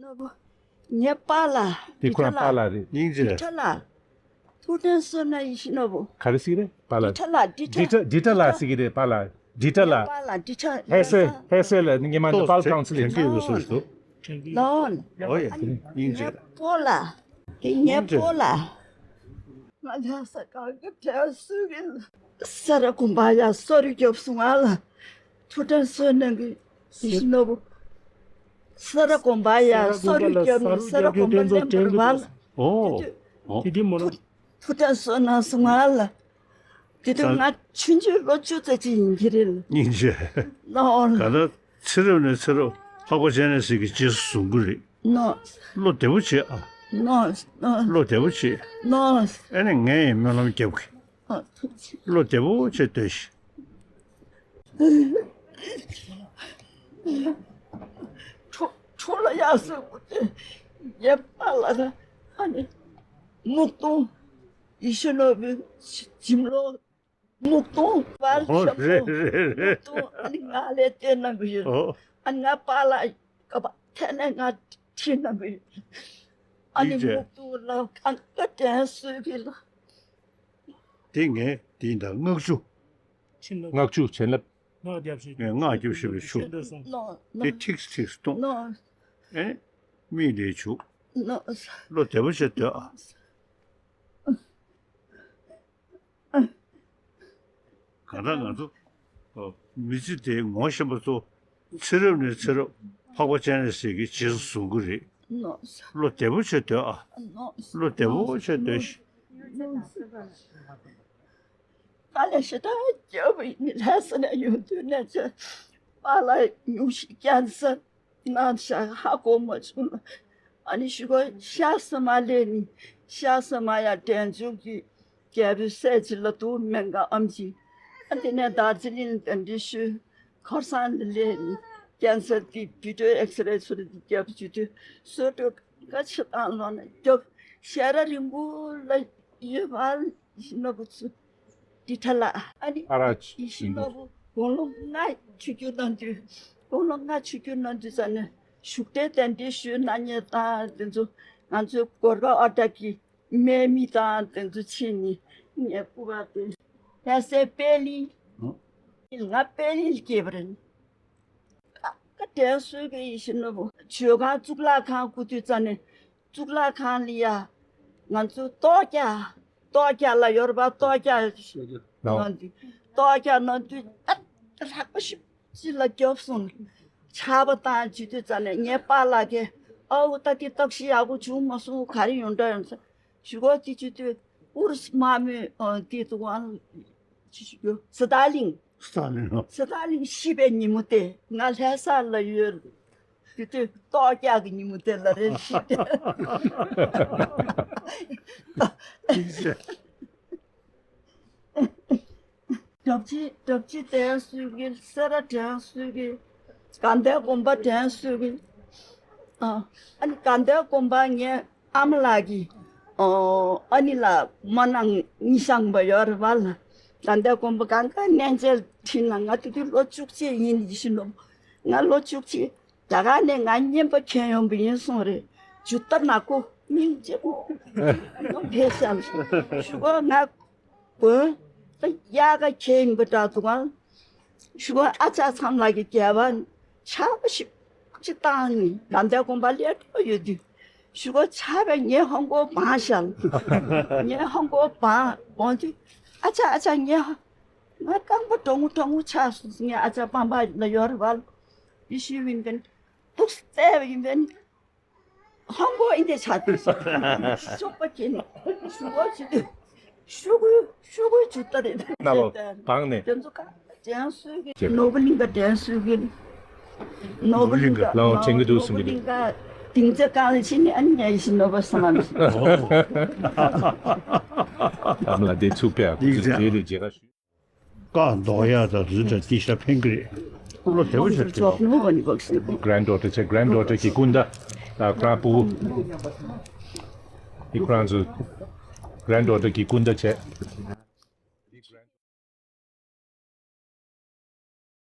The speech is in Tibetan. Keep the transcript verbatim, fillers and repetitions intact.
ནོར་བུ། ངའི་པཱ་ལགས། དེ་ཁོ་རང་པཱ་ལགས་རེད། སྙིང་རྗེ། ཁྲ་ལགས། ཐུགས་དྲན་གསོལ་ན་ཡིད་བཞིན་ནོར་བུ། ག་རེ་ཟེར་གི་རེད་པཱ་ལགས། ཌི་ཁྲ་ལགས། ཌི་ཁྲ། ཌི་ཁྲ་ལགས་ཟེར་གི་རེད་པཱ་ལགས། ཌི་ཁྲ་ལགས། པཱ་ལགས་ཌི་ཁྲ། ཧེ་སེ། ཧེ་སེ་ལ་ངེད་མ་ནི་པཱལ་ཀའུན་སི་ལིང་ལོ། ཨོ་ཡ། སྙིང་རྗེ། ངའི་སྤོ་ལགས། དེ་ངའི་སྤོ་ལགས། ང་ལྷ་ས་གང་གི་དྲན་གསོས་གི། ས་ར་དགོན་པ་ཡ་གསོ་རིག་རྒྱོབ་སོང་ང་ལ། ཐུགས་དྲན་གསོལ་ནས་གི་ཡིད་བཞིན་ནོར་བུ། ས་ར་དགོན་པ་ཡ་གསོ་རིག་རྒྱོབ་ནས་ས་ར་དགོན་པ་ལེན་པར་བ་ལ། ཨོ། ཨོ། དེ་དུས་མོ་ལ། ཐུགས་དྲན་གསོལ་གནང་སོང་ང་ལ། དེ་དུས་ང་ཆུང་ཆུང་ལོ་བཅུ་ཙམ་ཅིག་ཡིན་གྱི་རེད། སྙིང་རྗེ། ལོ། ག་ད་ཚེ་རབས་ནས་ཚེ་རབས་འཕགས་པ་སྤྱན་རས་གཟིགས་ཀྱི་རྗེས་སུ་བཟུང་གི་རེད། ནོ། བློ་བདེ་པོ་བྱེད་ཨ། ནོ། ནོ། བློ་བདེ་པོ་བྱེད། ནོ། ཨེ་ནས་ངས་ཡང་སྨོན་ལམ་རྒྱབ་གི། ཨ། ཐུགས་རྗེ་ཆེ། བློ་བདེ་པོ་བྱེད་སྡོད་ཤིག། ཁྲོ་ཁྲོ་ལ་ཡག་སོ་དེ་ཡེ་པ་ལ་ད་ཨ་ནི་སྨུག་སྟོང་ཡིད་བཞིན་ནོར་བུའི་གྱིམ་ལོ། སྨུག་སྟོང་པར་ཨོ་ཆབ་རེད་ཏོ། རེད་རེད། སྨུག་སྟོང་ཨ་ནི་ང་ལས་བལྟས་གནང་གི་ཡོད། ཨོ། ཨ་ནི་ང་པཱ་ལགས་ཀ་པ་ཐད་ནས་ང་ཁྲིད་གནང་གི་ཡོད། ཨ་ནི་ཡིན་ཅེ། སྨུག་སྟོང་ལ་ཨ་ནི་དྲན་གསོས་གི་ལ། དེ་ངས་དེ་ཡིན་ད་སྔགས་ཆུ། བྱིན་རླབས། སྔགས་ཆུ་བྱིན་རླབས། སྔགས་རྒྱབ་ཞིག་ངས་སྔགས་རྒྱབ་ཞིག་ལ་ཆུ། ནོ་ནོ། དེ་ཁྲིགས་ཁྲིགས་གཏོང་། ནོ། ཨེ། མིག་ལས་བྱུག། ནོ། བློ་བདེ་པོ་བྱེད་སྡོད་ཨ། གང་ལྟར་ང་ཚོ་མི་ཚེ་དེ་ངོ་ཤེས་པ་ཚོ་ཚེ་རབས་ནས་ཚེ་རབས་འཕགས་པ་སྤྱན་རས་གཟིགས་ཀྱི་རྗེས་སུ་བཟུང་གི་རེད། ནོ། བློ་བདེ་པོ་བྱེད་སྡོད་ཨ། ནོ། བློ་བདེ་པོ་བྱེད་སྡོད་ཤིག། དཀའ་ལས་ཞེ་དྲག་རྒྱབ་ཡིན། ལྷ་ས་ནས་ཡོང་དུས་ནས་ཚེ་པཱ་ལགས་ཉུང་ཤས་ཀན་སར་ན་ཤག་ཧ་གོ་མ་བྱུང་ལ། ཨ་ནི་ཞུ་གོ་ཤ་ས་མ་ལས་ནི་ཤ་ས་མ་ཡ་དྲན་བྱུང་གི་རྒྱལ་པོའི་སྲས་ཅིག་ལ་འདུག་སྨན་ཁང་ཨམ་ཆི། ཨ་དེ་ནས་དར་ཇི་ལིང་གདན་འདྲེན་ཞུས། ཁར་སང་ལ་ལས་ནི་ཀན་སར་དེ་བི་ཌི་ཨོ་ཨེགས་རེ་ཚོ་རེ་དེ་རྒྱབ་བྱེད་དུས་སོ་སོ་ག་ཆེ་བཏང་ལོ་ན་རྒྱབ་ཞལ་ར་རིང་པོ་ལ་ཡོད་པ། ཡིད་བཞིན་ནོར་བུ་ཚུ། ཌི་ཁྲ་ལགས། ཨ་ནི། ཨ་ར་ཡིད་བཞིན་ནོར་བུ་དགུང་ལོ་ལྔ་ཆིབས་བསྒྱུར་གནང་དུས། དགུང་ལོ་ལྔ་ཆིབས་བསྒྱུར་གནང་དུས་ཙ་ནས་བཞུགས་གྲལ་གདན་འདྲེན་ཞུས་གནང་མཁན་དང་དེ་ཚོ་ང་ཚོའི་གོར་ག་ཨ་ཏ་གི་སྨན་མི་དང་དེ་ཚོ་ཕྱིན་ནས་ངའི་སྐུ་པར་དེ་ལྷ་སའི་པད་གླིང་། ང་པད་གླིང་ལ་སྐྱེས་པ་རེད། ཀ་ཀ་དྲན་གསོས་ཀྱི་ཡིད་བཞིན་ནོར་བུ་ཇོ་ཁང་གཙུག་ལག་ཁང་སྐུ་དུས་ཙ་ནས། གཙུག་ལག་ཁང་ལ་ཡ། ང་ཚོ་ལྟོ་རྒྱག་ལྟོ་རྒྱག་ལ་ཡོད་རེད་པ། ལྟོ་རྒྱག་ལགས། གནང་དུས། ལྟོ་རྒྱག་གནང་དུས་ཨ་ལྷག་པ་ཞིག་ཅི་ལ་རྒྱོབ་སོང་། ཆར་པ་བཏང་བྱེད་དུས་ཙ་ནས་ངའི་པཱ་ལགས་ཀྱིས་ཨའུ་ད་དེ་སྟོབས་ཤིག་ཡག་པོ་བྱུང་མ་སོང་། ག་རེ་ཡོང་འདྲ་ཡོང་ས་ཞུ་གོ་དེ་བྱེད་དུས་ཨུ་རུ་སུ་དམག་མི་དེ་དུ་ཝང་ཅི་ཞུ་རྒྱུ་སི་ཏཱ་ལིང་། སི་ཏཱ་ལིང་། སི་ཏཱ་ལིང་ཤི་བའི་ཉིན་མོ་དེ་ང་ལྷ་ས་ལ་ཡོད། དེ་དུས་ལྟོ་རྒྱག་གི་ཉིན་མོ་དེ་ལ་རེད་ཤི། གྲབས་ཅི་གྲབས་ཅི་དྲན་གསོས་གི། སེ་ར་དྲན་གསོས་གི། དགའ་ལྡན་དགོན་པ་དྲན་གསོས་གི། ཨ་ཨ་ནི་དགའ་ལྡན་དགོན་པ་ངའི་ཨ་མ་ལགས་ཀྱི་ཨ་ནི་ལ་མ་ནང་ཉི་ཤང་པ་ཡོད་རེད་པ་ལ། དགའ་ལྡན་དགོན་པ་གང་ག་གནས་མཇལ་ཁྲིད་ན་ང་དེ་དུས་ལོ་བཅུ་གཅིག་ཡིན། ཡིད་བཞིན་ནོར་བུ་ང་ལོ་བཅུ་གཅིག་རྒྱ་གར་ནས་ང་རྔན་པ་ཁྱེར་ཡོང་པ་ཡིན་གསུངས་རེད། ཇུ་ཏ་ནག་པོ་སྙིང་རྗེ་པོ་ཕེབས་ཤག་ཞུ་གོ་ང་དགོན་ད་དབྱར་ཁ་ཁྱེར་ཡིན་པ་འདྲ་འདུག་ཨང་། ཞུ་གོ་ཨ་ཅག་ཚང་ལགས་ཀྱི་རྒྱལ་བ་ཆར་པ་ཞིག་ཅིག་བཏང་ནི་དགའ་ལྡན་དགོན་པ་སླེབས་འགྲོ་ཡོད་དུས། ཞུ་གོ་ཆར་པས་ངའི་ཧོང་ཀོ་བང་ཤལ། ངའི་ཧོང་ཀོ་བང་བང་དུས་ཨ་ཅག་ཨ་ཅག་ངའི་ཧ། ང་རྐང་པ་གྲང་མོ་གྲང་མོ་ཆགས་སོང་། ངའི་ཨ་ཅག་པང་པ་ལ་ཡོད་རེད་པ། ཡེ་ཤེས་ཝིན་ཀན་ཏུག་བཙལ་བ་ཡིན་པས་ནི། ཧོང་ཀོ་ཨིན་དེ་ཆགས་དུས་སོ། ཤོག་པ་ཁྱེར་ནས་ཞུ་བ་བྱེད་དུས་ཤུ་གུ་ཤུ་གུ་ཇུ་ཏ་རེད། ན་བོ་བང་ནས། དེ་ཚོ་ག་དྲན་གསོས་ཀྱི། ནོར་བུ་གླིང་ག་དྲན་གསོས་ཀྱི། ནོར་བུ་གླིང་ག་ལའོ་དྲན་གྱི་འདུག་གསུང་གི་འདུག་ནོར་བུ་གླིང་ག་དེང་ཚེ་གང་ལ་ཕྱིན་ནས་ཨ་ནི་ཉལ་བཞིན་ནོར་བུ་སང་ལམ་ཞིག་ཨ་མ་ལ་དེ་ཚུགས་པའི་ཨ་ཁུ་ཚོ་དེ་ལས་མཇལ་ཁ་ཞུ། ཀ་མདོག་ཡག་དང་རི་དང་ཏི་ཤ་ཕན་གི་རེད། བློ་བདེ་པོ་བྱས་བྲིས་པ། Granddaughter བྱས། Granddaughter གི་སྐུ་ཟླ། ད་ཁོ་རང་ཕྲུ་གུ། འདི་ཁོ་རང་ཚོ་Granddaughter གི་སྐུ་ཟླ་བྱས།